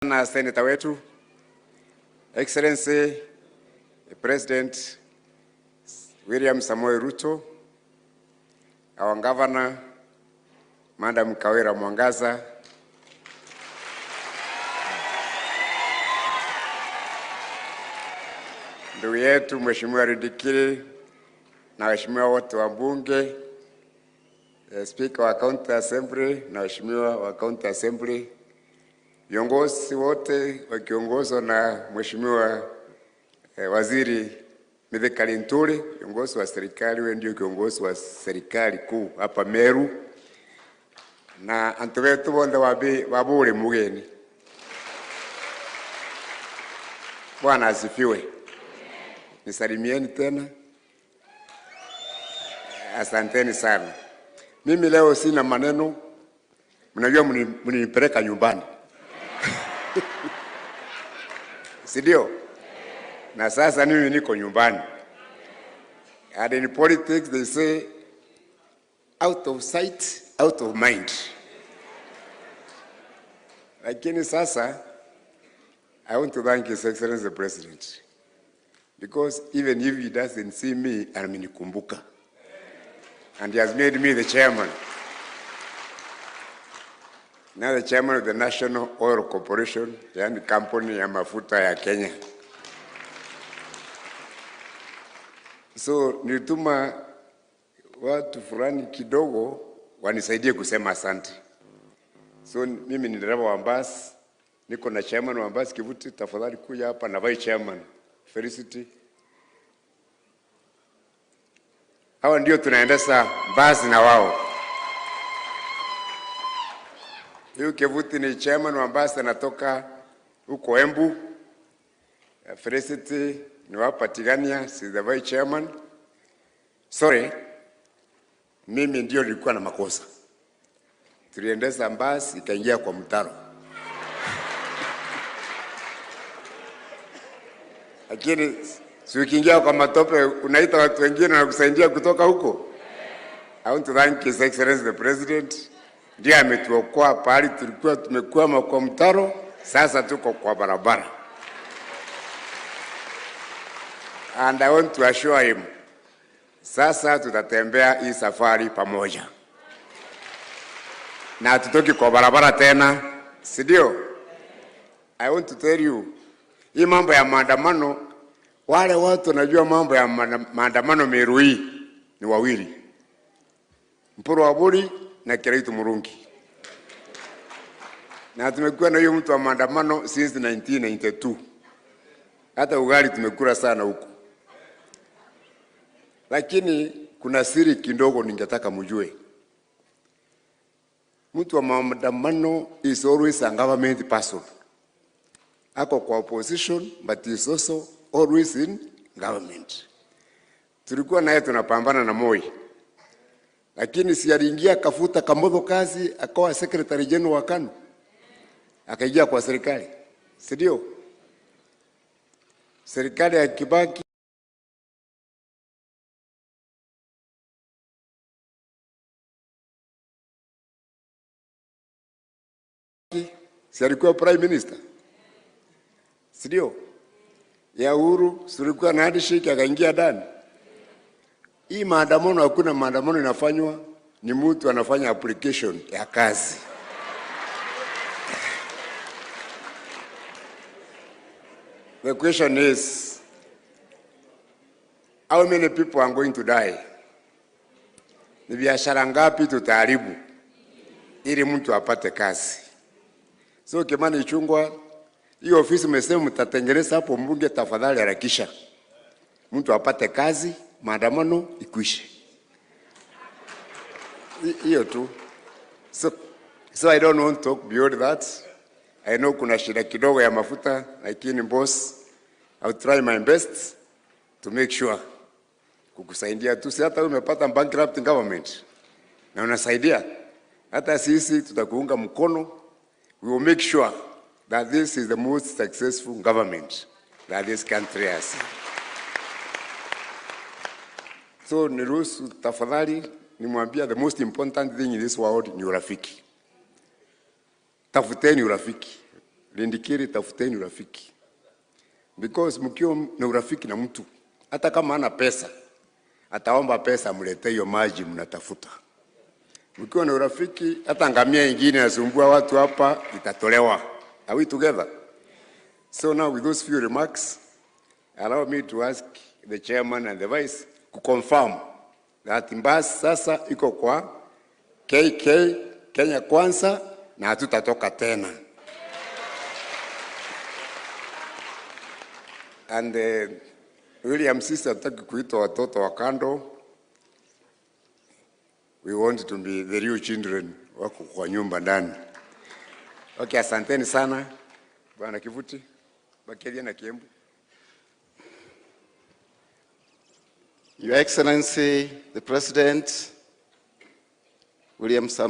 Na seneta wetu Excellency President William Samoei Ruto, our Governor Madam Kawira Mwangaza, ndugu yetu Mheshimiwa Rindikiri na waheshimiwa wote wa bunge, Speaker wa County Assembly na waheshimiwa wa County Assembly, viongozi wote wakiongozwa na Mheshimiwa Waziri Mithika Linturi, kiongozi wa serikali, wewe ndio kiongozi wa serikali kuu hapa Meru, na antu betu bonthe wabure mugeni. Bwana asifiwe. Nisalimieni tena. Asanteni sana. Mimi leo sina maneno, mnajua mlinipeleka nyumbani. Si ndio? Na sasa mimi niko nyumbani. And in politics they say out of sight, out of mind. Lakini sasa I want to thank His Excellency the President, because even if he doesn't see me, amenikumbuka. And he has made me the chairman. Now the chairman of the National Oil Corporation, yani kampuni ya mafuta ya Kenya. So nilituma watu fulani kidogo wanisaidie kusema asante. So mimi ni dereva wa basi, niko na chairman wa basi Kivuti, tafadhali kuja hapa na vice chairman Felicity. Hawa ndio tunaendesha basi na wao. Huyu Kivuti ni chairman wa basi anatoka huko Embu. Felicity ni wa Tigania, si the vice chairman. Sorry, mimi ndio nilikuwa na makosa. Tuliendesha basi ikaingia kwa mtaro. Lakini si ukiingia kwa matope unaita watu wengine na kusaidia kutoka huko. I want to thank His Excellency the President. Ndiye ametuokoa pahali tulikuwa tumekwama kwa mtaro, sasa tuko kwa barabara. And I want to assure him, sasa tutatembea hii safari pamoja. Na hatutoki kwa barabara tena, si ndio? I want to tell you, hii mambo ya maandamano, wale watu wanajua mambo ya maandamano Meru hii ni wawili, Mpuru Aburi na Kiraitu Murungi. Na tumekuwa na hiyo mtu wa maandamano since 1992. Hata ugali tumekula sana huku. Lakini kuna siri kidogo ningetaka mjue. Mtu wa maandamano is always a government person. Ako kwa opposition but is also always in government. Tulikuwa naye tunapambana na Moi. Lakini si aliingia akafuta Kamotho kazi akawa secretary general wa KANU. Akaingia kwa serikali. Si ndio? Serikali ya Kibaki si alikuwa prime minister? Si ndio? Ya Uhuru si ulikuwa na handshake akaingia ndani. Hii maandamano, hakuna maandamano inafanywa, ni mtu anafanya application ya kazi. The question is, how many people are going to die? Ni biashara ngapi tutaharibu ili mtu apate kazi? So Kimani Ichung'wah, hiyo ofisi mmesema mtatengeneza hapo mbunge, tafadhali harakisha mtu apate kazi, maandamano ikwishe. Hiyo tu. So I don't want to talk beyond that. I know kuna shida kidogo ya mafuta, lakini boss, I'll try my best to make sure kukusaidia tu. Si hata umepata bankrupt government na unasaidia, hata sisi tutakuunga mkono. We will make sure that this is the most successful government that this country has. So niruhusu tafadhali nimwambia the most important thing in this world ni urafiki. Tafuteni urafiki. Rindikiri, tafuteni urafiki, because mkiwa na urafiki na mtu, hata kama hana pesa, ataomba pesa mletee hiyo maji mnatafuta. Mkiwa na urafiki, hata ngamia ingine inasumbua watu hapa itatolewa. Are we together? So now, with those few remarks, allow me to ask the chairman and the vice to confirm that Mbas sasa iko kwa KK, Kenya Kwanza, na hatutatoka tena. And William, sisi hatutaki kuitwa watoto wa kando. We want to be the real children wako kwa nyumba ndani. Okay, asanteni sana. Bwana Kivuti, Bakeria na Kiembu. Your Excellency, the President, William Samoei